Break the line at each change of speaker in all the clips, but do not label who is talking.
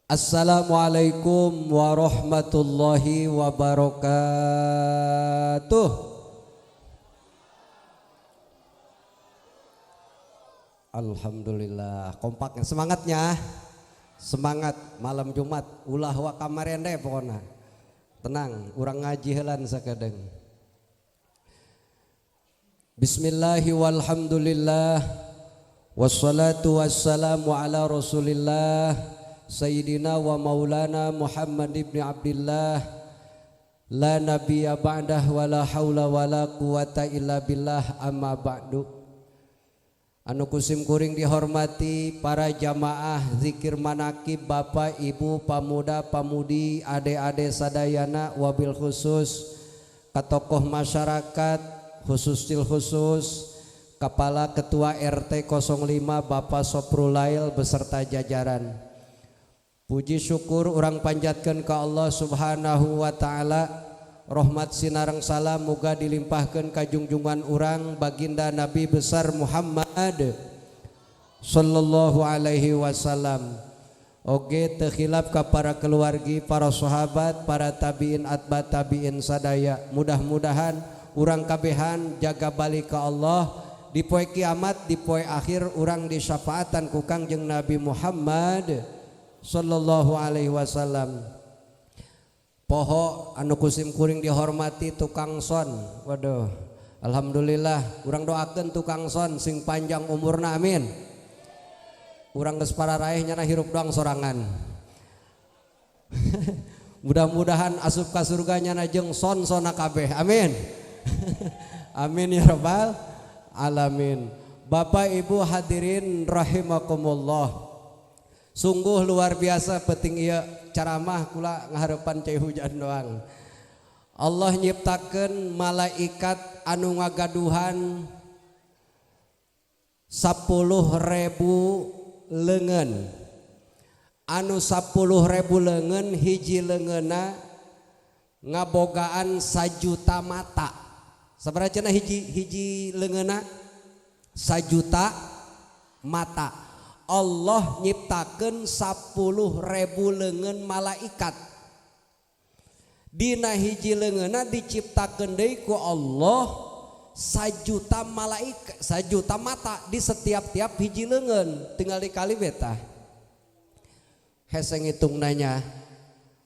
Assalamualaikum warahmatullahi wabarakatuh. Alhamdulillah, kompaknya, semangatnya, semangat malam Jumat, ulah wa kamarende pokona. Tenang, urang ngaji heulan sakedeung. Bismillahi walhamdulillah, wassalatu wassalamu ala rasulillah, Sayyidina wa maulana Muhammad ibn Abdillah, la nabiyya ba'dah wa la haula wa la quwata illa billah, amma ba'du. Anu kusim kuring dihormati para jamaah zikir manakib, bapak, ibu, pamuda, pamudi, ade-ade sadayana, wabil khusus ka tokoh masyarakat, khusus til khusus Kepala Ketua RT 05 Bapak Soprulail beserta jajaran. Puji syukur urang panjatkeun ka Allah Subhanahu wa taala, rahmat sinareng salam muga dilimpahkeun ka jungjungan urang baginda Nabi besar Muhammad sallallahu alaihi wasallam. Oge teu khilaf ka para keluargi, para sahabat, para tabiin atba tabiin sadaya. Mudah-mudahan urang kabehan jaga balik ka Allah di poe kiamat, di poe akhir urang disyafaatan ku Kangjeng Nabi Muhammad sallallahu alaihi wasallam. Poho anu kusim kuring dihormati tukang son. Waduh, alhamdulillah urang doakeun tukang son sing panjang umurna, amin. Urang geus pararaeh nyana hirup doang sorangan. Mudah-mudahan asup ka surga nyana jeung son-sona kabeh, amin. Amin ya rabbal alamin. Bapak Ibu hadirin rahimakumullah. Sungguh luar biasa penting ieu ceramah kula ngaharepan cai hujan doang. Allah nyiptakeun malaikat anu ngagaduhan 10.000 leungeun. Anu 10.000 leungeun hiji leungeunna ngabogaan 1 juta mata. Sabaraha cenah hiji hiji leungeunna? 1 juta mata. Allah nyiptakeun 10.000 leungeun malaikat. Dina hiji leungeunna diciptakeun deui ku Allah 1 juta malaikat, 1 juta mata di setiap-tiap hiji leungeun. Tinggal dikali beta. Hese ngitung nanya.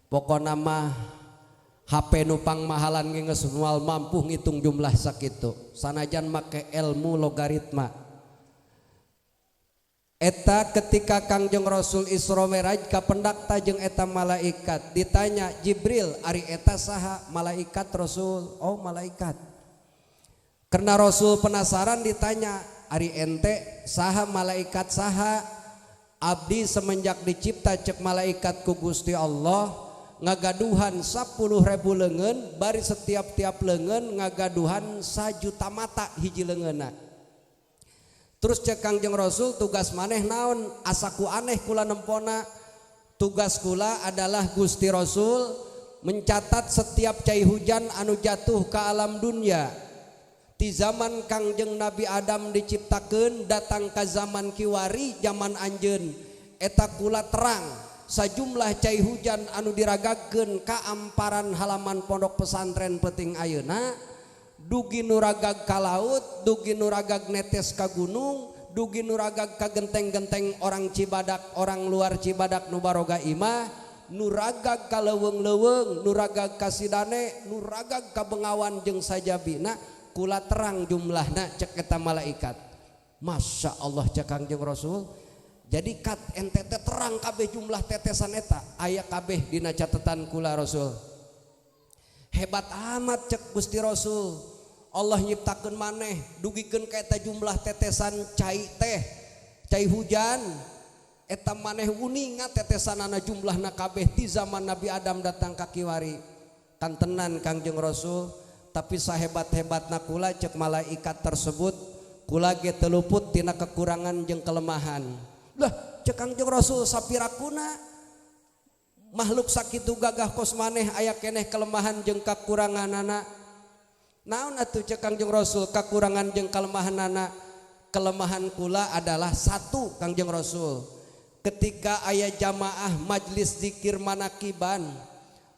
Pokona mah HP nu pangmahalan ge geus moal mampu ngitung jumlah sakitu. Sanajan make ilmu logaritma. Eta ketika Kangjeng Rasul Isra Mi'raj kapendak jeung eta malaikat, ditanya Jibril, ari eta saha? Malaikat Rasul. Oh, malaikat. Karena Rasul penasaran ditanya, ari ente saha, malaikat saha? Abdi semenjak dicipta, cek malaikat, ku Gusti Allah ngagaduhan 10.000 leungeun, bari setiap-tiap leungeun ngagaduhan 1 juta mata hiji leungeunna. Terus cek Kangjeng Rasul, tugas maneh naon? Asaku aneh kula nempona. Tugas kula adalah, Gusti Rasul, mencatat setiap cai hujan anu jatuh ke alam dunia. Di zaman Kangjeng Nabi Adam diciptakeun datang ke zaman kiwari, zaman anjeun. Eta kula terang sajumlah cai hujan anu diragagkeun ka amparan halaman pondok pesantren peting ayeuna, dugi nuragag ka laut, dugi nuragag netes ka gunung, dugi nuragag ka genteng-genteng orang Cibadak, orang luar Cibadak nu baroga imah, nuragag ka leuweung-leuweung, nuragag ka Sidane, nuragag ka Bengawan jeung sajabina, kula terang jumlahna, cek eta malaikat. Masya Allah, cek Kangjeng Rasul. Jadi kat ente teh terang kabeh jumlah tetesan eta aya kabeh dina catatan kula, Rasul. Hebat amat, cek Gusti Rasul, Allah nyiptakeun maneh dugikeun ka eta jumlah tetesan cai teh, cai hujan eta maneh uninga tetesanana, jumlahna kabeh ti zaman Nabi Adam datang ka kiwari. Kantenan Kangjeng Rasul, tapi sahebat-hebatna kula, cek malaikat tersebut, kula ge teu luput tina kekurangan jeung kelemahan. Lah, cek Kangjeng Rasul, sapirakuna makhluk sakitu gagah kos maneh aya keneh kelemahan jeung kakuranganana? Naon atuh, cek Kangjeng Rasul, kakurangan jeung kelemahanana? Kelemahan kula adalah satu, Kangjeng Rasul. Ketika aya jamaah majlis zikir manakiban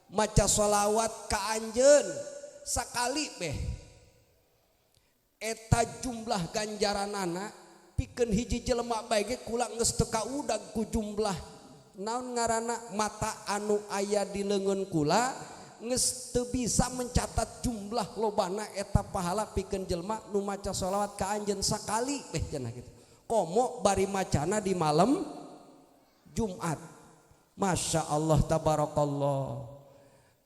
maca sholawat ka anjeun sakali beh, eta jumlah ganjaranana pikeun hiji jelema bae ge kula geus teu kaudag ku jumlah naon ngaranna. Mata anu aya di leungeun kula geus teu bisa mencatat jumlah lobana eta pahala pikeun jelema nu maca sholawat ka anjeun sakali beh cenah gitu. Komo bari macana di malam Jumat. Masya Allah, tabarakallah.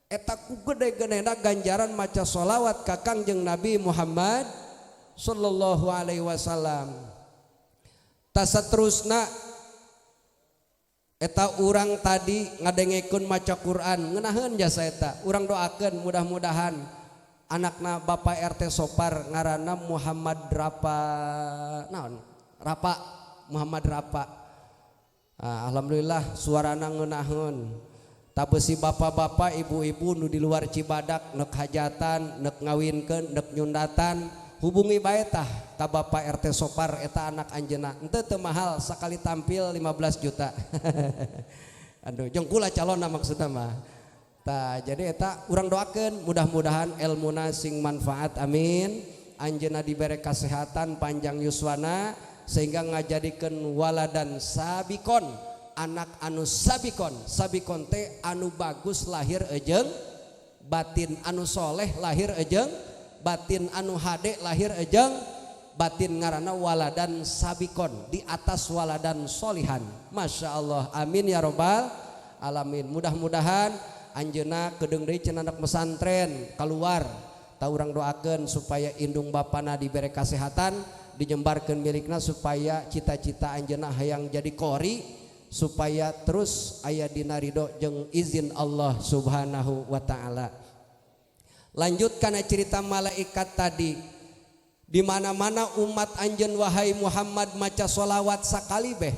Eta ku gede-gedena ganjaran maca sholawat ka Kangjeng Nabi Muhammad sallallahu alaihi wasallam. Tas saterusna, eta urang tadi ngadengekeun maca Quran ngeunaheun jasa. Eta urang doakeun mudah-mudahan anakna Bapak RT Sopar, ngaranna Muhammad Rapa, naon, Rapa, Muhammad Rapa. Ah, alhamdulillah suarana ngeunaheun. Tabesi bapak-bapak, ibu-ibu nu di luar Cibadak, nek hajatan, nek ngawinkeun, nek nyundatan, hubungi bae tah ka Bapak RT Sopar. Eta anak anjeunna henteu teu mahal, sakali tampil 15 juta. Aduh, jeung kula calonna maksudna mah. Tah, jadi eta urang doakeun mudah-mudahan elmuna sing manfaat, amin. Anjeunna dibere kesehatan, panjang yuswana, sehingga ngajadikeun waladan sabikon, anak anu sabikon. Sabikon teh anu bagus lahir ejeng batin, anu soleh lahir ejeng batin, anu hade lahir ejeng batin, ngaranna waladan sabikon, di atas waladan solihan. Masya Allah, amin ya robbal alamin. Mudah-mudahan anjeunna kedeung deui cenah anak pesantren keluar. Tah, urang doakeun supaya indung bapana diberi kesehatan, dijembarkan milikna, supaya cita-cita anjeunna hayang jadi qori supaya terus aya dina ridho jeung izin Allah Subhanahu wa taala. Lanjut kana cerita malaikat tadi. Di mana-mana umat anjeun, wahai Muhammad, maca solawat sakali beh,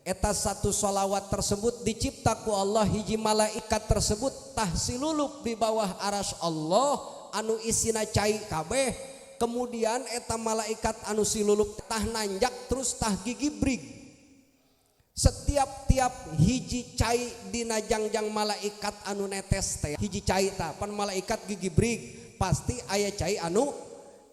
eta satu solawat tersebut dicipta ku Allah hiji malaikat tersebut tah silulup di bawah aras Allah anu isina cai kabeh. Kemudian eta malaikat anu silulup tah nanjak terus tah gigi brig setiap tiap hiji cai dina jangjang malaikat anu netes teh. Hiji cai tah pan malaikat gigi brig, pasti aya cai anu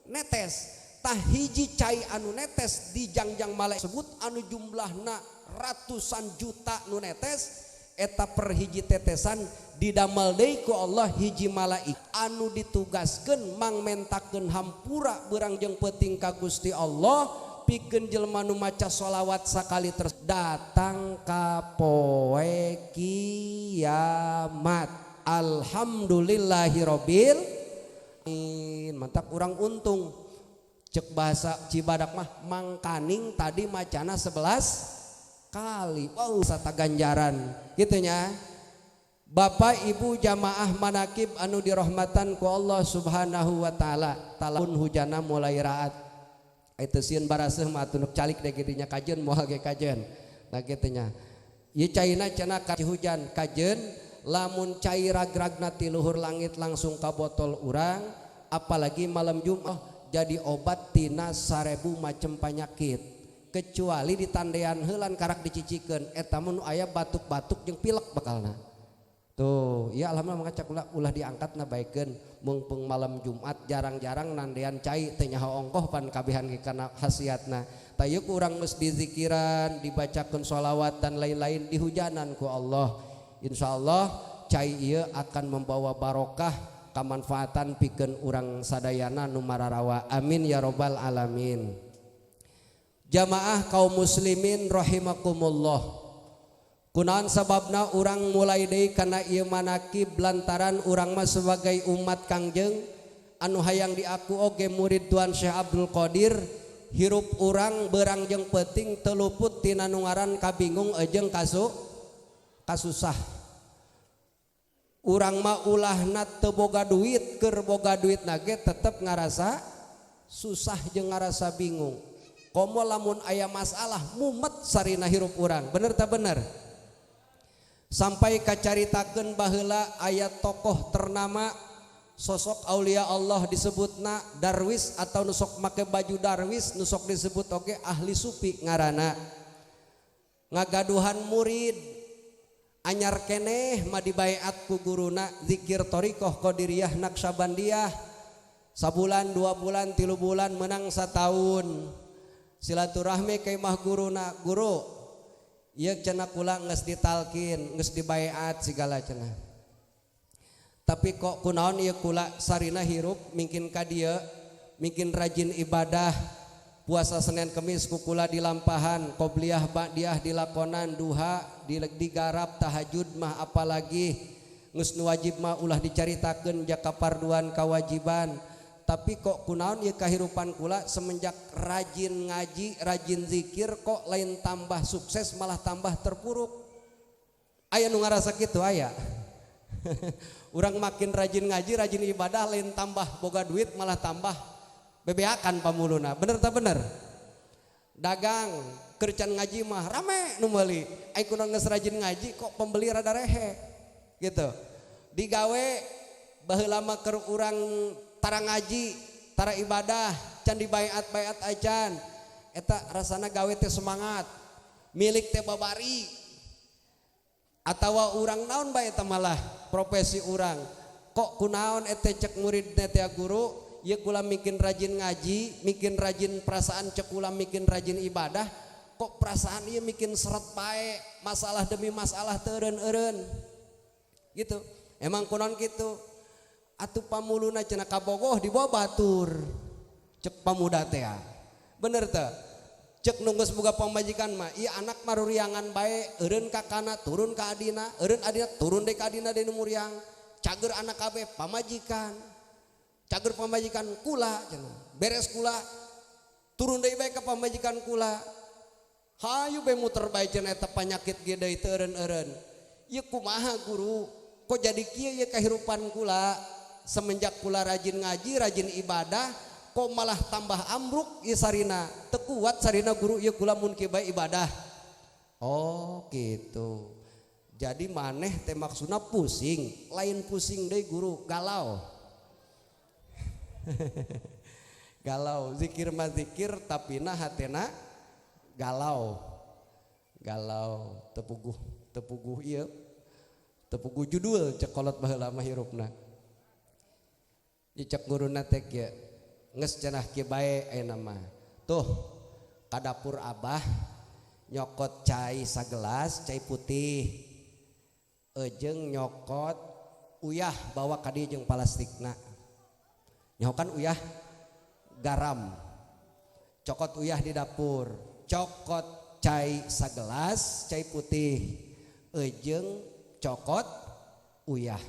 netes. Tah, hiji cai anu netes di jangjang malaikat sebut anu jumlahna ratusan juta nu netes, eta per hiji tetesan didamel deui ku Allah hiji malaikat anu ditugaskeun mangmentakeun hampura beurang jeung peuting ka Gusti Allah pikeun jelema nu maca sholawat sakali terus datang ka poe kiamat. Alhamdulillahirabbil alamin. Mantap, urang untung. Cek bahasa Cibadak mah mangkaning tadi macana 11 kali. Wow, sata ganjaran gitu nya. Bapak Ibu jamaah manakib anu dirahmatan ku Allah Subhanahu wa taala, talapun hujana mulai raat. Itu sieun baraseuh mah atuh calik deh kitu nya, kajeun moal ge kajeun. Nah, kitu nya. Ieu caina cenah ka hujan kajeun, lamun cai ragragna ti luhur langit langsung ka botol urang, apalagi malam Jumat, jadi obat tina 1000 macam penyakit, kecuali ditandean heulan karak dicicikeun. Eta mun aya batuk-batuk jeung pilek bakalna tuh ya. Alhamdulillah, maka ulah, ulah diangkat na baikeun. Mumpung malam Jumat, jarang-jarang nandean cai, teu nyaho ongkoh pan kabehan ge kana khasiatna. Tah, ieu urang geus dizikiran, dibacakeun sholawat dan lain-lain, dihujanan ku Allah. Insyaallah cai ieu akan membawa barokah kamanfaatan pikeun urang sadayana nu mararawa. Amin ya robbal alamin. Jamaah kaum muslimin rahimakumullah, kunaon sababna urang mulai deui kana ieu manakib? Lantaran urang mah sebagai umat Kangjeng anu hayang diaku oge murid Tuan Syekh Abdul Qadir, hirup urang beurang jeung peuting teu luput tina nu ngaran kabingung ejeng kasusah. Urang mah ulahna teu boga duit, keur boga duit nage tetep ngarasa susah jeung ngarasa bingung. Komo lamun aya masalah, mumet sarina hirup urang. Bener tak bener? Sampai kacaritakeun baheula aya tokoh ternama, sosok aulia Allah, disebutna darwis atau nusok make baju darwis, nusok disebut oge ahli sufi ngaranna. Ngagaduhan murid anyar keneh mah dibaiat ku guruna zikir thariqah Qadiriyah Naqsyabandiyah sabulan 2 bulan 3 bulan menang sataun silaturahmi ka imah guruna, guru ieu cenah kula geus ditalkin geus dibaiat segala cenah, tapi kok kunaon ieu kula sarina hirup mingkin ka dieu mingkin rajin ibadah puasa Senin Kemis kukula dilampahan qobliyah ba'diyah dilakonan duha digarap tahajud mah apalagi geus nu wajib mah ulah dicaritakeun jaka parduan kawajiban, tapi kok kunaon ieu kahirupan kula semenjak rajin ngaji rajin zikir kok lain tambah sukses malah tambah terpuruk. Aya nu ngarasa kitu aya. Urang makin rajin ngaji rajin ibadah lain tambah boga duit malah tambah bebeakan pamuluna, bener tak bener? Dagang kerjaan ngaji mah rame nu meuli, ai kunaon geus rajin ngaji kok pembeli rada rehe gitu. Digawe baheula mah keur urang tara ngaji tara ibadah can dibaiat-baiat acan eta rasana gawe teh semangat milik teh babari atawa urang naon bae eta malah profesi urang kok kunaon eta cek murid teh guru ieu kula mikin rajin ngaji mikin rajin perasaan cek kula mikin rajin ibadah kok perasaan ieu mikin seret bae masalah demi masalah teu eureun-eureun gitu. Emang kunaon kitu atuh pamuluna cenah kabogoh dibawa batur cek pamuda teh, bener teu? Cek nu geus boga pamajikan mah ieu anak maruriangan bae eureun kakana turun ka adina eureun adina turun deui ka adina deui nu muriang cager anak kabeh pamajikan cager pamajikan kula cenah beres kula turun deui bae ka pamajikan kula hayu bae muter bae cenah eta panyakit ge deui teu eureun-eureun ieu kumaha guru kok jadi kieu ieu kahirupan kula semenjak kula rajin ngaji rajin ibadah kok malah tambah ambruk ieu sarina teu kuat sarina guru ieu kula mun kieu bae ibadah. Oh gitu, jadi maneh teh maksudna pusing lain pusing deui guru galau. Galau zikir mah zikir tapi na hatena galau galau tepuguh tepuguh ieu tepuguh judul cek kolot baheula mah hirupna. Cek guruna teh kieu geus cenah kieu bae ayeuna mah tuh ka dapur abah nyokot cai sagelas cai putih jeung nyokot uyah bawa ka dieu jeung plastikna nyokan uyah garam cokot uyah di dapur cokot cai sagelas cai putih jeung cokot uyah.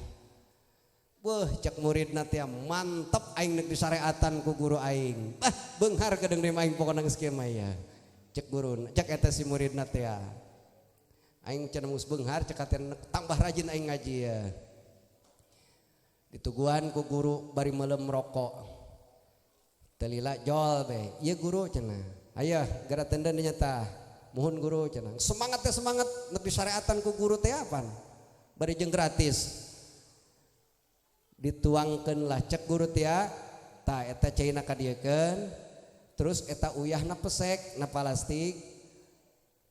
Beuh cek muridna teh mantep aing neuk disareatan ku guru aing. Bah beunghar kedeung deui aing pokona geus kieu mah ya. Cek guru cek eta si muridna teh. Aing cenah geus beunghar cek teh tambah rajin aing ngaji ya. Dituguhan ku guru bari meulem rokok. Teu lila jol be. Ieu guru cenah. Aya geura tenden nya tah. Muhun guru cenah. Semangat teh semangat neuk disareatan ku guru teh apan? Bari jeung gratis. Dituangkeun lah cek guru tia ta eta caina kadiekeun terus eta uyahna pesek na plastik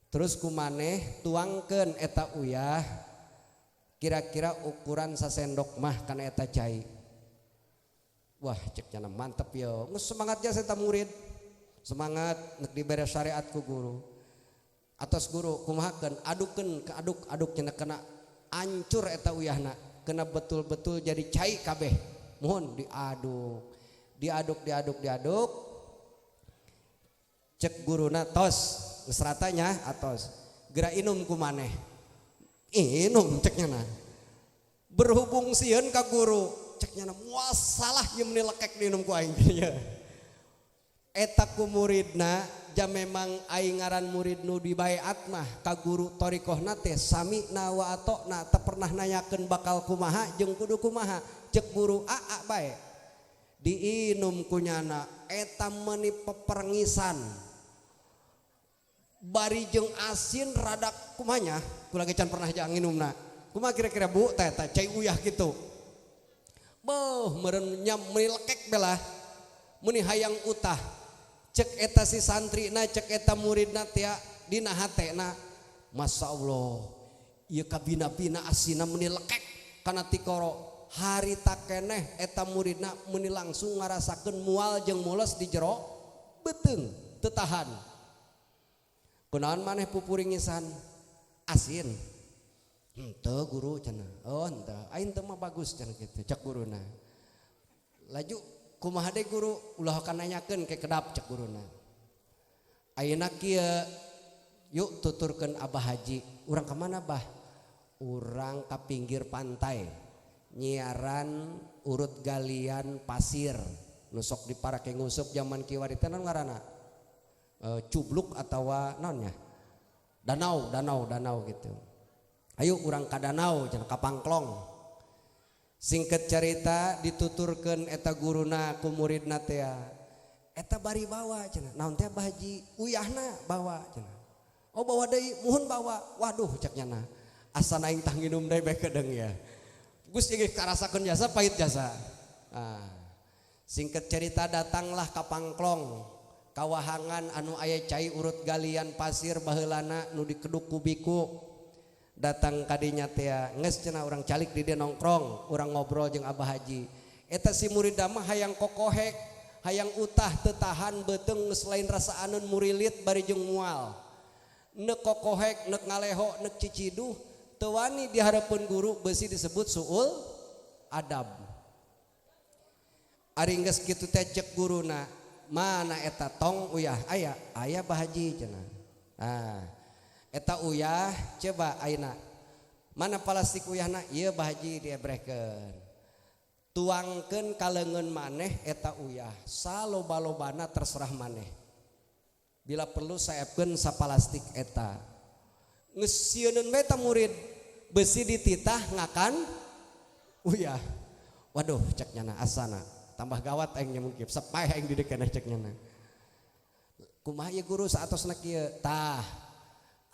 terus kumaneh tuangkeun eta uyah kira-kira ukuran sasendok mah kana eta cai. Wah cek cenah mantep yo geus semangat jasa eta murid semangat nek dibere syariat ku guru atas guru kumahakeun adukeun ke aduk-aduk cenah kena ancur eta uyahna kena betul-betul jadi cai kabeh mohon diaduk diaduk diaduk diaduk cek guruna tos geus ratanya atos geura inum ku maneh inum cek nyana berhubung sieun ka guru cek nyana moal salah ieu meuni lekek diinum ku aing nya eta ku muridna ja memang aing ngaran murid nu dibaiat mah ka guru thariqahna teh sami'na wa ata'na teu pernah nanyakeun bakal kumaha jeung kudu kumaha cek guru aa bae diinum ku nyana eta meuni peperengisan bari jeung asin rada kumanya kula ge can pernah jang nginumna kumaha kira-kira bu teh eta cai uyah kitu beuh meureun nyam meuni lekek belah meuni hayang utah cek eta si santrina cek eta muridna teh dina hatena Masya Allah, ieu kabina-bina asinna meuni lekek kana tikoro. Harita keneh eta muridna meuni langsung ngarasakeun mual jeung mules di jero beuteung, teu tahan. Kunaon maneh pupuringisan? Asin. Henteu, Guru, cenah. Oh, henteu. Aing teu mah bagus cenah kitu cek guruna. Laju kumaha deui, Guru? Ulah kana nanyakeun ke kedap cek guruna. Ayeuna kieu, yuk tuturkeun Abah Haji. Urang ka mana, Bah? Urang ka pinggir pantai. Nyiaran urut galian pasir. Nu sok diparake nguseup zaman kiwari teh naon ngaranna? E, cubluk atawa naon nya? Danau, danau, danau gitu. Ayo urang ka danau cenah, ka Pangklong. Singkat cerita dituturkeun eta guruna ku muridna teh. Eta bari bawa cenah. Naon teh, Bah Haji? Uyahna bawa cenah. Oh, bawa deui, muhun bawa. Waduh, cek nyana. Asa aing tah nginum deui bae kedeung ya. Geus ieu karasakeun jasa pahit jasa. Ah. Singkat cerita datanglah ka Pangklong. Kawahangan anu aya cai urut galian pasir baheulana nu dikeduk ku biku. Datang kadinya teh, geus cenah urang calik di dieu nongkrong, urang ngobrol jeung Abah Haji. Eta si murid mah hayang kokohek, hayang utah, teu tahan beuteung geus lain rasaaneun, murilit bari jeung mual. Neuk kokohek, neuk ngaleho, neuk ciciduh, teu wani di hareupeun guru beusi disebut suul adab. Ari geus kitu teh cek guruna, mana eta tong uyah aya? Aya, Bah Haji, cenah. Ah, eta uyah coba ayeuna. Mana plastik uyahna? Ieu, Bah Haji, diebrehkeun. Tuangkeun ka leungeun maneh eta uyah. Saloba-lobana terserah maneh. Bila perlu saepkeun sapalastik eta. Geus sieuneun bae eta murid besi dititah ngakan uyah. Waduh, cek nyana, asana tambah gawat aing nya mungkin sapaeh aing di dieu keneh cek nyana. Kumaha ieu, Guru, saatosna kieu? Tah,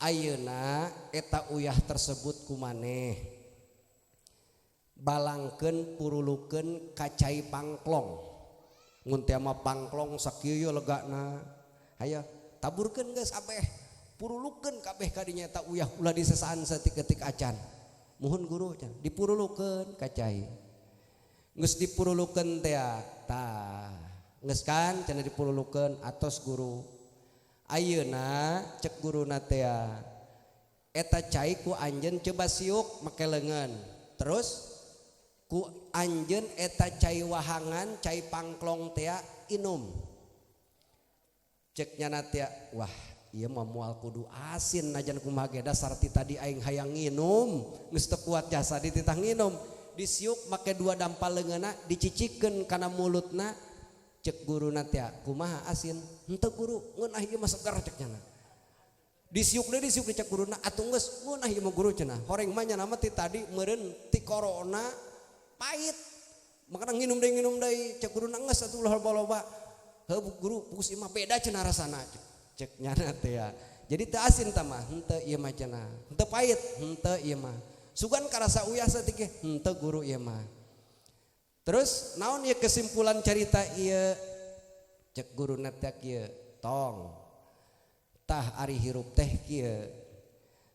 ayeuna eta uyah tersebut ku maneh balangkeun, purulukeun ka cai Pangklong. Mun teh mah Pangklong sakieu legana. Hayo taburkeun geus kabeh, purulukeun kabeh kadinya eta uyah, ulah disesaan saeutik-eutik acan. Muhun, Guru, cenah. Dipurulukeun ka cai. Geus dipurulukeun teh, tah geus kan cenah dipurulukeun. Atos, Guru. Ayeuna cek guruna teh, eta cai ku anjeun coba siuk make leungeun, terus ku anjeun eta cai wahangan, cai Pangklong teh inum. Cek nyana teh, wah, ieu mah moal kudu asin najan kumaha ge, dasar ti tadi aing hayang nginum geus teu kuat jasa dititah nginum. Disiuk make dua dampal leungeunna, dicicikeun kana mulutna. Cek guruna teh, kumaha, asin henteu, Guru? Ngeunah ieu mah, seger, cek nyana. Disiuk deui, disiuk deui. Cek guruna, atuh geus ngeunah ieu mah, Guru, cenah. Horeng mah nyana mah ti tadi meureun ti corona pahit, makana nginum deui, nginum deui. Cek guruna, geus atuh, ulah loba-loba. Heuh, Guru, pugus ieu mah beda cenah rasana, cek nyana teh ya. Jadi teu asin tah mah? Henteu ieu mah, cenah. Henteu pahit? Henteu ieu mah. Sugan karasa uyah saeutik ge? Henteu, Guru, ieu mah. Terus naon ieu kesimpulan cerita ieu? Cek guruna teh kieu, tong, tah ari hirup teh kieu.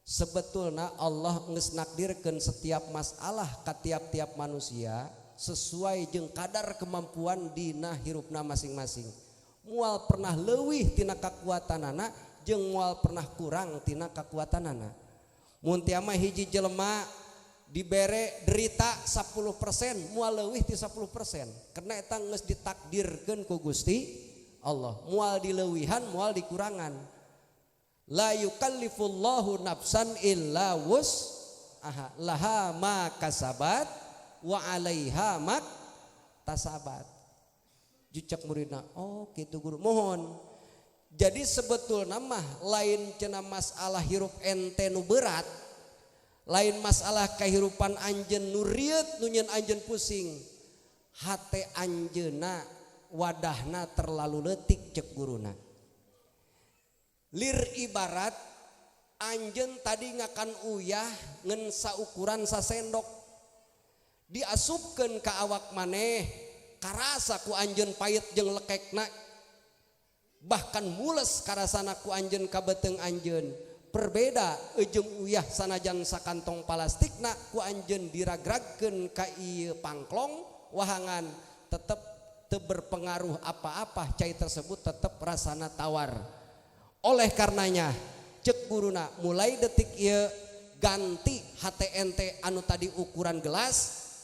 Sebetulna Allah geus nakdirkeun setiap masalah ka tiap-tiap manusia sesuai jeung kadar kemampuan dina hirupna masing-masing. Moal pernah leuwih tina kakuatanana jeung moal pernah kurang tina kakuatanana. Mun tia mah hiji jelema dibere derita 10%, moal leuwih ti 10% karena eta geus ditakdirkeun ku Gusti Allah, moal dileuwihan, moal dikurangan. La yukallifullahu nafsan illa wus'aha, laha ma kasabat wa 'alaiha mak tasabat. Jucak muridna, oh gitu, Guru, mohon. Jadi sebetulna mah lain cenah masalah hirup ente nu berat, lain masalah kehidupan anjeun nu rieut nu nyeun anjeun pusing, hate anjeunna wadahna terlalu leutik, cek guruna. Lir ibarat anjeun tadi ngakan uyah ngan saukuran sasendok, diasupkeun ka awak maneh, karasa ku anjeun pahit jeung lekekna, bahkan mules karasana ku anjeun ka beuteung anjeun. Berbeda jeung uyah sanajan sakantong plastikna ku anjeun diragragkeun ka ieu pangklong wahangan, tetep teu berpengaruh apa-apa, cai tersebut tetep rasana tawar. Oleh karenanya, cek guruna, mulai detik ieu ganti hate ente anu tadi ukuran gelas,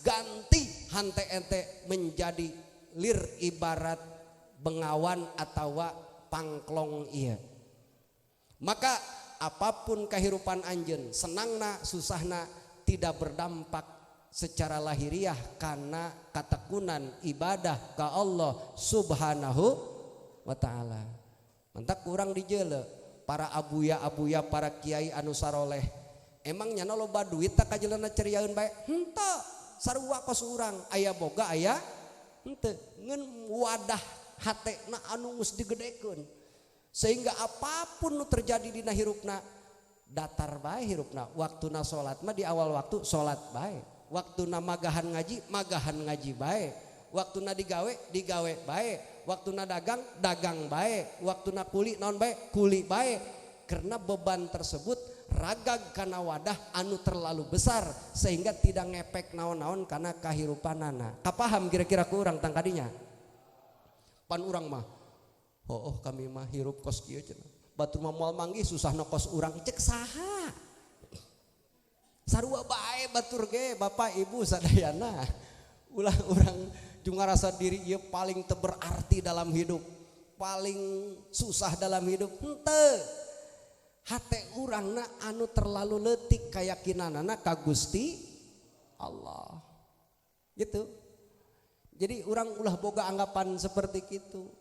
ganti hate ente menjadi lir ibarat bengawan atawa pangklong ieu. Maka apapun kehidupan anjeun, senangna susahna, tidak berdampak secara lahiriah karena katekunan ibadah ke Allah Subhanahu wa Ta'ala. Mantak kurang dijele para abuya-abuya, para kiai anu saroleh, emang nyana loba duit tak kajelana ceriaeun bae? Henteu, sarua kos urang, aya boga aya henteu, ngan wadah hatena anu geus digedekeun sehingga apapun nu terjadi dina hirupna datar bae hirupna. Waktuna salat mah di awal waktu salat bae, waktuna magahan ngaji, magahan ngaji bae, waktuna digawe, digawe bae, waktuna dagang, dagang bae, waktuna kuli naon bae, kuli bae, karena beban tersebut ragag karena wadah anu terlalu besar sehingga tidak ngepek naon-naon karena kahirupanana. Kapaham kira-kira ku urang tang kadinya? Pan urang mah, oh, oh kami mah hirup kos kieu cenah, batur mah moal manggih susahna kos urang. Cek saha? Sarua bae batur ge, Bapak Ibu sadayana. Ulah urang jeung ngarasa diri ieu paling teu berarti dalam hidup, paling susah dalam hidup. Henteu, hate urangna anu terlalu leutik keyakinanana ka Gusti Allah gitu. Jadi urang ulah boga anggapan seperti itu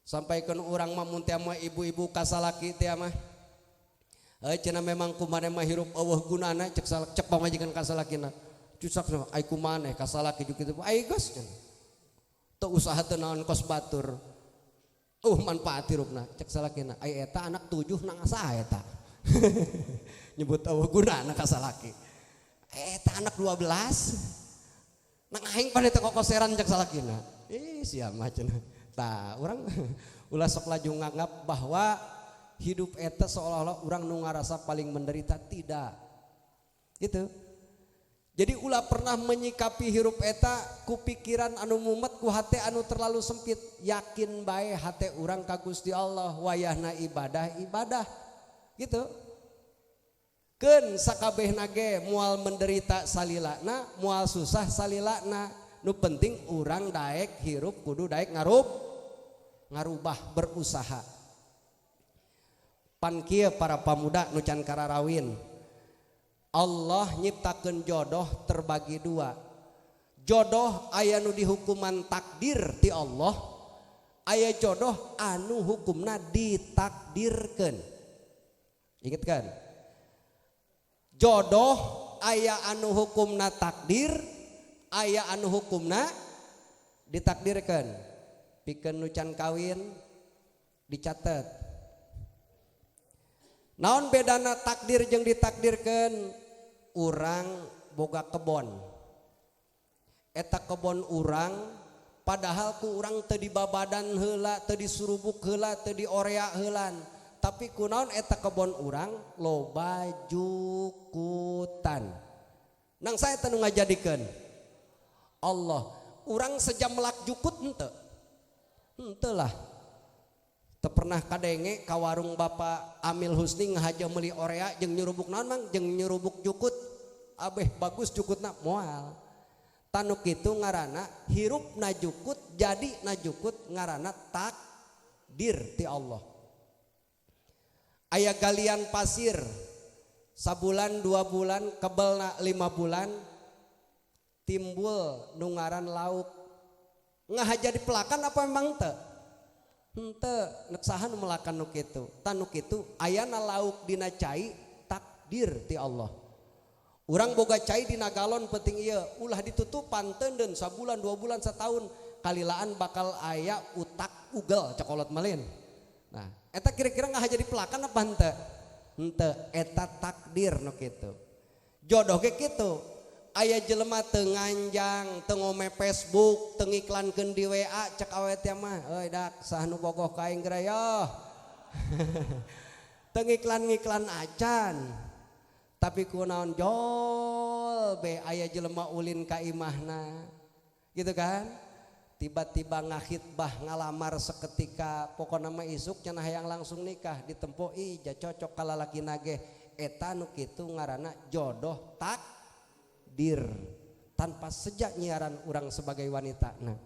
sampai ke urang mah. Mun teh mah ibu-ibu kasalaki teh mah, eh cenah, memang kumaha mah hirup euweuh gunana, cek salak, cek pamajikan kasalakina. Cusak ai kumaneh kasalaki juga kitu, ai geus cenah teu usaha teu naon kos batur, manfaat hirupna. Cek salakina, ai eta anak tujuh nang saha eta? Nyebut euweuh gunana kasalaki. Eta anak 12 nang aing pan eta kokoseran, cek salakina. Ih, sia mah cenah. Tah, urang ulah sok laju nganggap bahwa hidup eta seolah-olah urang nu ngarasa paling menderita, tidak gitu. Jadi ulah pernah menyikapi hirup eta ku pikiran anu mumet, ku hate anu terlalu sempit. Yakin bae hate urang ka Gusti Allah, wayahna ibadah, ibadah gitu. Keun sakabehna ge moal menderita salilana, moal susah salilana. Nu penting urang daek hirup kudu daek ngarubah, berusaha. Pan kieu, para pamuda nu can kararawin, Allah nyiptakeun jodoh terbagi dua. Jodoh aya nu dihukuman takdir ti Allah, aya jodoh anu hukumna ditakdirkeun. Ingat kan, jodoh aya anu hukumna takdir, aya anu hukumna ditakdirkan. Pikeun nu can kawin dicatat, naon bedana takdir jeung ditakdirkan? Urang boga kebon, eta kebon urang, padahal ku urang teu dibabadan heula, teu disurubuk heula, teu diorea heulan, tapi kunaon eta kebon urang loba jukutan? Nang saha nu ngajadikeun? Allah. Urang sejam melak jukut henteu? Henteu lah. Teu pernah kadenge ka warung Bapak Amil Husni ngahaja meuli orea jeung nyurubuk naon mang, jeung nyurubuk jukut, abeh bagus jukutna, moal. Tah, nu kitu ngaranna hirup na jukut, jadi na jukut, ngaranna takdir ti Allah. Aya galian pasir sabulan 2 bulan, kebelna 5 bulan, timbul nu ngaran lauk. Ngahaja dipelakan apa memang teu? Henteu. Nek saha nu melakan nu kitu? Tah, nu kitu ayana lauk dina cai takdir ti Allah. Urang boga cai dina galon penting ieu, ulah ditutupan teunden sabulan 2 bulan setahun, kalilaan bakal aya utak ugel cokolot malin. Nah, eta kira-kira ngahaja dipelakan apa henteu? Henteu, eta takdir nu kitu. Jodoh ge kitu. Aya jelema teu nganjang, teu ngome Facebook, teu ngiklankeun di WA, cek awewe teh mah, "Euy dak, saha nu bogoh ka aing geura?" Teu ngiklan-ngiklan acan. Tapi kunaon jol be aya jelema ulin ka imahna. Gitu kan? Tiba-tiba ngakhitbah, ngalamar seketika, pokokna mah isuk cenah hayang langsung nikah, ditempo ih ja cocok ka lalaki nage. Eta nu kitu ngaranna jodoh takdir tanpa sejak nyiaran urang sebagai wanita. Nah,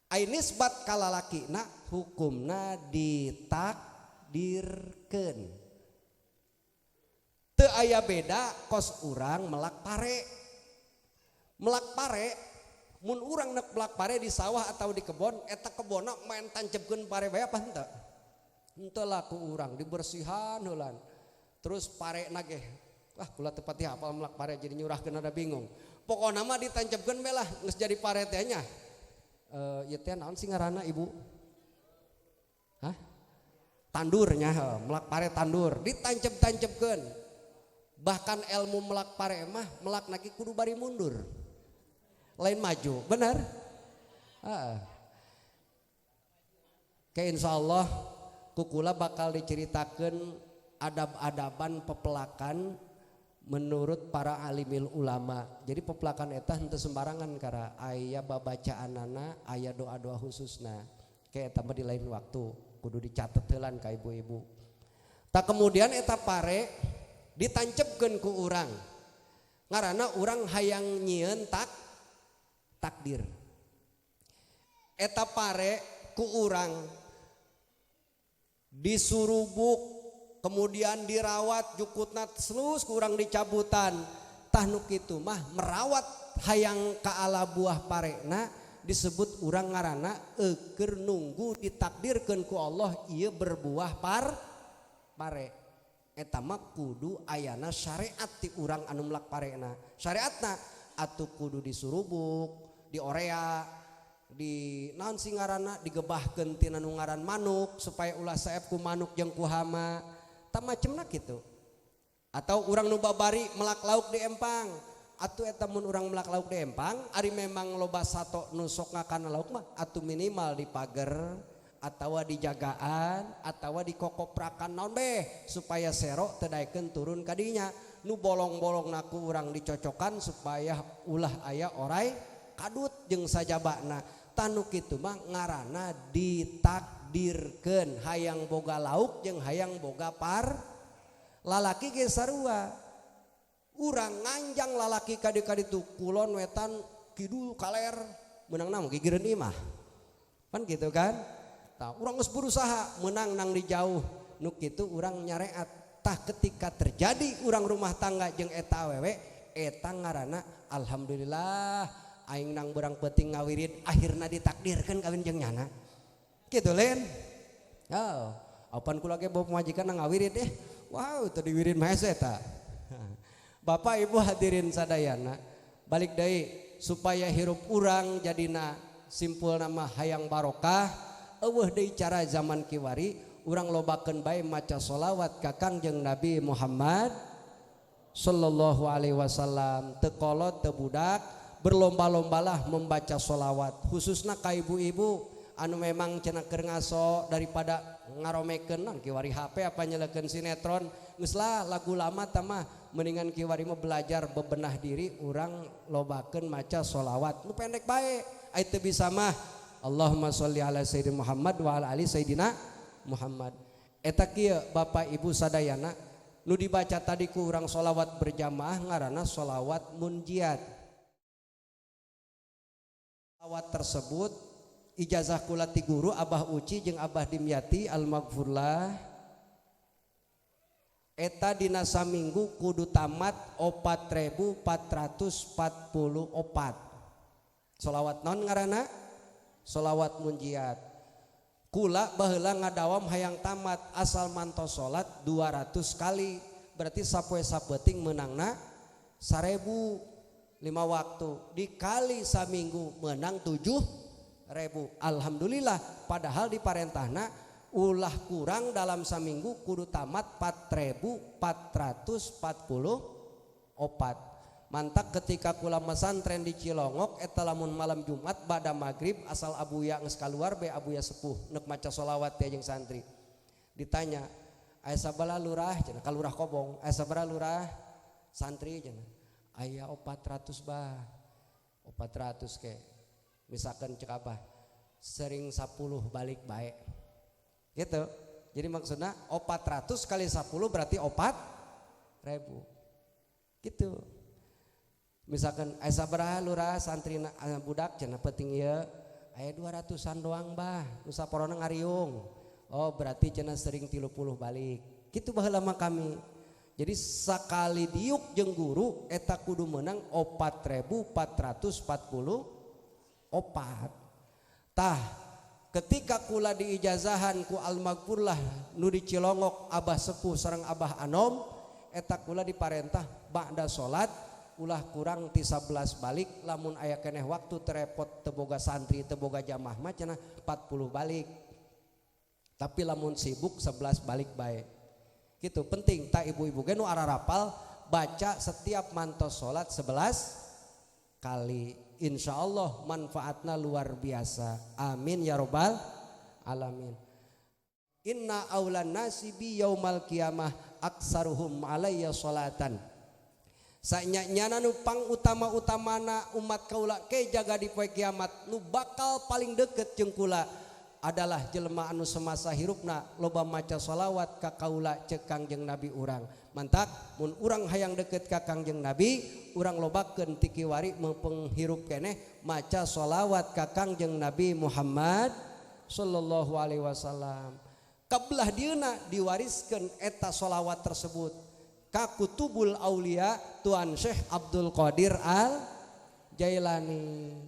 ai nisbat ka lalakina hukumna ditakdirkeun, teu aya beda kos urang melak pare. Melak pare, mun urang nek melak pare di sawah atau di kebon, eta kebonna main tancepkeun pare bae apa henteu? Henteu lah, ku urang dibersihan heulan. Terus pare nage, wah, kula teu pati hafal melak pare, jadi nyurahkeun ada bingung. Pokokna mah ditancepkeun bae lah, geus jadi pare teh nya. Ieu teh naon sih ngaranna, Ibu? Hah? Tandurnya, melak pare tandur, ditancep-tancepkeun. Bahkan ilmu melak pare mah melak lagi kudu bari mundur. Lain maju, benar? Heeh. Kayak insya Allah kukula bakal diceritakan adab-adaban pepelakan menurut para alimil ulama. Jadi pepelakan eta henteu sembarangan karena aya babacaanana, aya doa-doa khususna. Kayak eta mah di lain waktu kudu dicatet heulan ka ibu-ibu. Tak kemudian eta pare ditancepkeun ku urang. Ngaranna urang hayang nyieun takdir. Eta pare ku urang disurubuk, kemudian dirawat, jukutna terus kurang dicabutan. Tah, nu kitu mah merawat hayang ka ala buah parena disebut urang ngaranna eukeur nunggu ditakdirkeun ku Allah ieu berbuah pare. Eta mah kudu ayana syariat ti urang anu melak parena. Syariatna atuh kudu disurubuk, diorea, di naon sih ngaranna, digebahkeun tina nu ngaran manuk supaya ulah saep ku manuk jeung ku hama, tah macemna kitu. Atau urang nu babari melak lauk di empang, atuh eta mun urang melak lauk di empang, ari memang loba sato nu sok ngakan lauk mah atuh minimal di pager atawa dijagaan atawa dikokoprakan naon beh supaya sero teu daekeun turun kadinya. Nu bolong-bolong naku urang dicocokan supaya ulah aya orai kadut jeung sajabana. Tah, nu kitu mah ngaranna ditakdirkeun hayang boga lauk jeung hayang boga par. Lalaki ge sarua, urang nganjang lalaki kadi kaditu kulon, wetan, kidul, kaler, menang nama gigireun imah kan gitu kan. Tah, urang geus berusaha menang nang di jauh, nu kitu urang nyareat. Tah, ketika terjadi urang rumah tangga jeung eta awewe, eta ngaranna alhamdulillah aing nang berang penting ngawirid, akhirna ditakdirkeun kawin jeung nyana gitu. Lain oh apan kula ge bawa pamajikan nang ngawirid deh, wow, teu diwirid mah hese eta. Bapak Ibu hadirin sadayana, balik deui, supaya hirup urang jadina simpul nama hayang barokah, eueuh deui cara zaman kiwari, urang lobakeun bae maca sholawat ka Kangjeng Nabi Muhammad sallallahu alaihi wasallam. Teu kolot teu budak, berlomba-lombalah membaca sholawat, khususna ka ibu-ibu anu memang cenah keur ngaso, daripada ngaromekeun nang kiwari HP apa nyelekeun sinetron, geus lah lagu lama tamah, mendingan kiwari mah belajar bebenah diri, urang lobakeun maca sholawat nu pendek bae. Ai teu bisa mah Allahumma sholli ala sayyidina Muhammad wa ala ali sayyidina Muhammad. Eta kieu, Bapak Ibu sadayana, nu dibaca tadi ku urang sholawat berjamaah ngaranna sholawat munjiat. Sholawat tersebut ijazah kula ti guru Abah Uci jeung Abah Dimyati al-maghfurlah. Eta dina saminggu kudu tamat 4444. Solawat non ngaranna solawat munjiat. Kula baheula ngadawam hayang tamat asal mantos salat 200 kali, berarti sapoe sapeuting menangna 1000, lima waktu dikali saminggu menang 7000, alhamdulillah. Padahal di parentahna ulah kurang dalam saminggu kudu tamat 4444. Mantak ketika kula mesantren di Cilongok eta lamun malam Jumat bada maghrib, asal abuya geus kaluar be, abuya sepuh nek maca sholawat teh jeung santri. Ditanya, Aya sabaraha, Lurah?" cenah, ka Lurah Kobong. "Aya sabaraha, Lurah, santri?" cenah. "Aya 400, Bah." 400 ke misalkan cek Abah sering 10 balik baik gitu. Jadi maksudnya 400 kali 10 berarti 4 ribu gitu. Misalkan, "Aya sabaraha, Lurah, santri, budak?" cenah. "Penting ya aya 200-an doang, Bah, nu saporona ngariung." "Oh, berarti," cenah, "sering 30 balik." Gitu baheula mah kami. Jadi sakali diuk jeung guru eta kudu menang 4444. Tah, ketika kula diijazahan ku almaghfurlah nu di Cilongok, Abah Sepuh sareng Abah Anom, eta kula diparentah ba'da salat ulah kurang ti 11 balik. Lamun aya keneh waktu terepot, teboga santri, teboga jamaah mah cenah 40 balik, tapi lamun sibuk 11 balik baik gitu. Penting tak ibu-ibu ge nu ararapal baca setiap mantos salat 11 kali, insya Allah manfaatnya luar biasa. Amin ya robbal alamin. Inna aulan nasi bi yaumal qiyamah aksaruhum alayya salatan. Sanyana nu pang utama-utamana umat kaula ke jaga di poe kiamat, nu bakal paling deket jeung kula adalah jelema anu semasa hirupna loba maca sholawat ka kaula, cek Kangjeng Nabi urang. Mantak mun urang hayang deket ka Kangjeng Nabi, urang lobakeun ti kiwari menghirup keneh maca sholawat ka Kangjeng Nabi Muhammad sallallahu alaihi wasallam. Kabelah dieuna diwariskeun eta sholawat tersebut ka Kutubul Aulia, Tuan Syekh Abdul Qadir Al Jailani.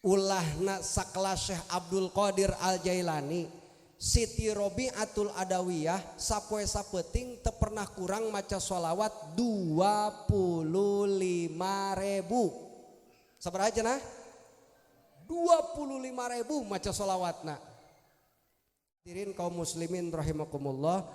Ulahna sakelas Syekh Abdul Qadir Al Jailani, Siti Robiatul Adawiyah sapoe sapeting teu pernah kurang maca sholawat 25 ribu. Sabaraha cenah? 25 ribu maca sholawatna. Hadirin kaum muslimin rahimakumullah,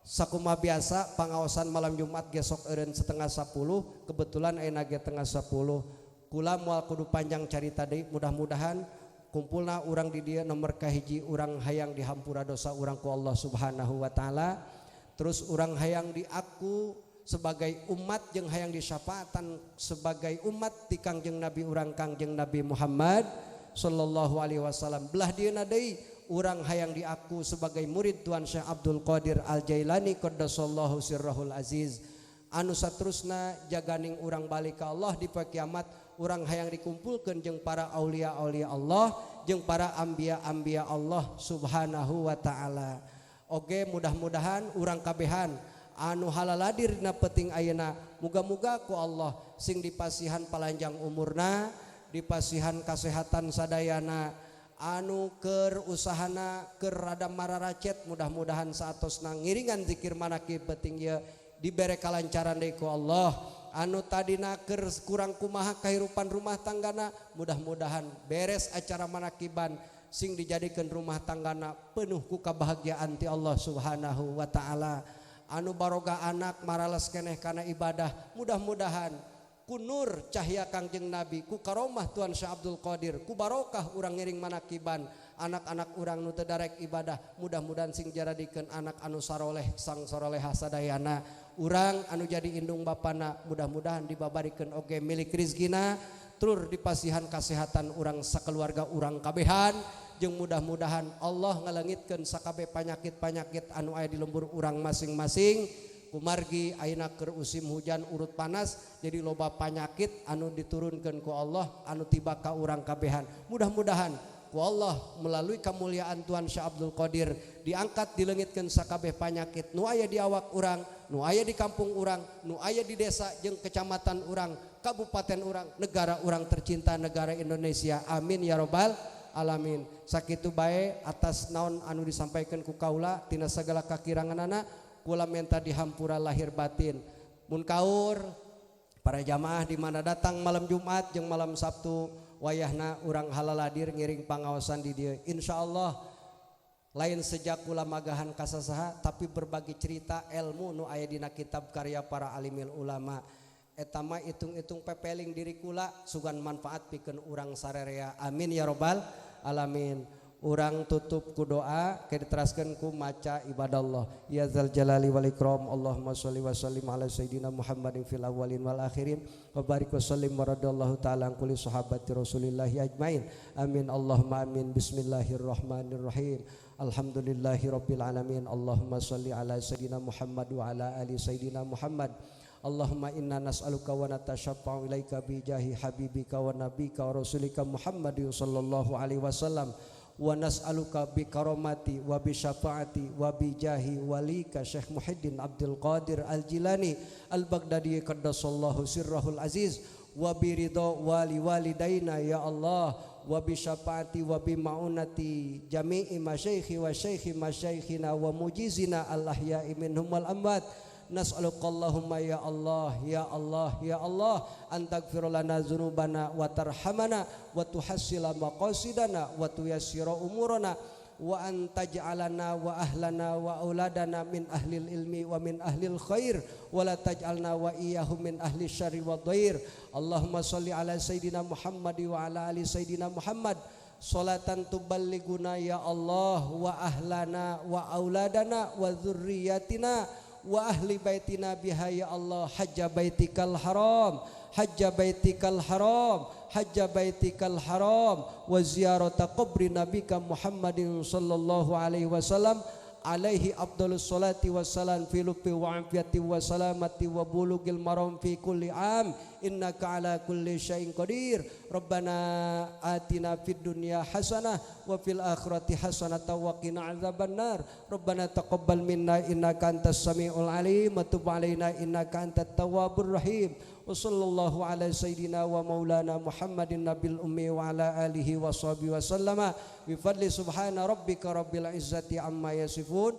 sakuma biasa pangaosan malam Jumat gesok eureun setengah 10, kebetulan ayeuna ge tengah 10. Kula moal kudu panjang carita deui. Mudah-mudahan kumpulna urang di dieu nomor kahiji urang hayang dihampura dosa urang ku Allah Subhanahu wa taala, terus urang hayang diaku sebagai umat jeung hayang disyafaatan sebagai umat di Kangjeng Nabi urang, Kangjeng Nabi Muhammad sallallahu alaihi wasallam. Belah dieuna deui urang hayang diaku sebagai murid Tuan Syekh Abdul Qadir Al Jailani qaddasallahu sirrahul aziz. Anu saterusna, jaganing urang balik ka Allah di poe kiamat, urang hayang dikumpulkeun jeung para aulia-aulia Allah jeung para ambia-ambia Allah Subhanahu wa taala. Oge mudah-mudahan urang kabehan anu halaladir dina peting ayeuna, muga-muga ku Allah sing dipasihan palanjang umurna, dipasihan kasehatan sadayana. Anu keur usahana keur rada mararacet, mudah-mudahan saatosna ngiringan zikir manakib peting ieu dibere kalancaran deui ku Allah. Anu tadina keur kurang kumaha kahirupan rumah tanggana, mudah-mudahan beres acara manakiban sing dijadikan rumah tanggana penuh ku kebahagiaan ti Allah Subhanahu wa taala. Anu baroga anak marales keneh kana ibadah, mudah-mudahan ku nur cahya Kangjeng Nabi, ku karomah Tuan Syekh Abdul Qadir, ku barokah urang ngiring manakiban, anak-anak urang nu teu darek ibadah mudah-mudahan sing jaradikeun anak anu saroleh sang saroleha sadayana. Urang anu jadi indung bapana mudah-mudahan dibabarikeun oge milik rizkina, tur dipasihan kasehatan urang sakeluarga urang kabehan, jeung mudah-mudahan Allah ngalengitkeun sakabeh panyakit-panyakit anu aya di lembur urang masing-masing. Kumargi ayeuna keur musim hujan urut panas, jadi loba panyakit anu diturunkeun ku Allah anu tiba ka urang kabehan. Mudah-mudahan ku Allah melalui kemuliaan Tuhan Syekh Abdul Qadir diangkat, dilengitkeun sakabeh panyakit nu aya di awak urang, nu aya di kampung urang, nu aya di desa jeung kecamatan urang, kabupaten urang, negara urang tercinta, negara Indonesia. Amin ya robbal alamin. Sakitu bae atas naon anu disampaikan ku kaula. Tina segala kakiranganana kula minta dihampura lahir batin. Mun kaur para jamaah di mana datang malam Jumat jeung malam Sabtu, wayahna urang halaladir ngiring pangaosan di dieu, insyaallah lain sejak kula magahan kasasaha, tapi berbagi cerita ilmu nu aya dina kitab karya para alimil ulama. Eta mah hitung-hitung pepeling diri kula, sugan manfaat pikeun urang sarerea. Amin ya robbal alamin. Urang tutup ku doa, ke diteraskeun ku maca ibadallah. Ya dzal jalali wal ikram, Allahumma sholli wa sallim ala sayyidina Muhammadin fil awwalin wal akhirin wa barik wa sallim wa radallahu ta'ala an kulli sahabati Rasulillahi ajmain. Amin Allahumma amin. Bismillahirrahmanirrahim. Alhamdulillahi rabbil alamin. Allahumma sholli ala sayyidina Muhammad wa ala ali sayyidina Muhammad. Allahumma inna nas'aluka wa natasyaffa'u ilaika bi jahi habibika wa nabika wa rasulika Muhammadin sallallahu alaihi wasallam wa nas'aluka bi karamati wa bi syafaati wa bi jahi walika Syekh Muhyiddin Abdul Qadir Al-Jilani Al-Baghdadi qaddasallahu sirrahul aziz wa bi ridha wali walidaina ya Allah wa bi syafaati wa bi ma'unati jami'i masyaikhi wa syaikhi masyaikhina wa mujizina al-ahya'i minhum wal amwat. Nas'aluka Allahumma ya Allah ya Allah ya Allah an taghfir lana dzunubana wa tarhamana wa tuhassila maqasidana wa tuyassira umurana wa an taj'alana wa ahlana wa auladana min ahlil ilmi wa min ahlil khair wa la taj'alna wa iyyahum min ahli syarri wa dhair. Allahumma sholli ala sayidina Muhammad wa ala ali sayidina Muhammad salatan tuballighuna ya Allah wa ahlana wa auladana wa dzurriyyatina wa ahli baitina biha ya Allah hajja baitikal haram hajja baitikal haram hajja baitikal haram wa ziyarata qabri nabika Muhammadin sallallahu alaihi wasallam alaihi afdalus salati wassalam fi lutfi wa afiyati wa salamati wa bulugil maram fi kulli am innaka ala kulli syai'in qadir. Rabbana atina fid dunya hasanah wa fil akhirati hasanah wa qina adzabannar. Rabbana taqabbal minna innaka antas samiul alim wa tub alaina innaka antat tawwabur rahim. Wa sallallahu ala sayyidina wa maulana Muhammadin nabil ummi wa ala alihi wa sahbihi wa sallama bi fadli subhana rabbika rabbil izzati amma yasifun.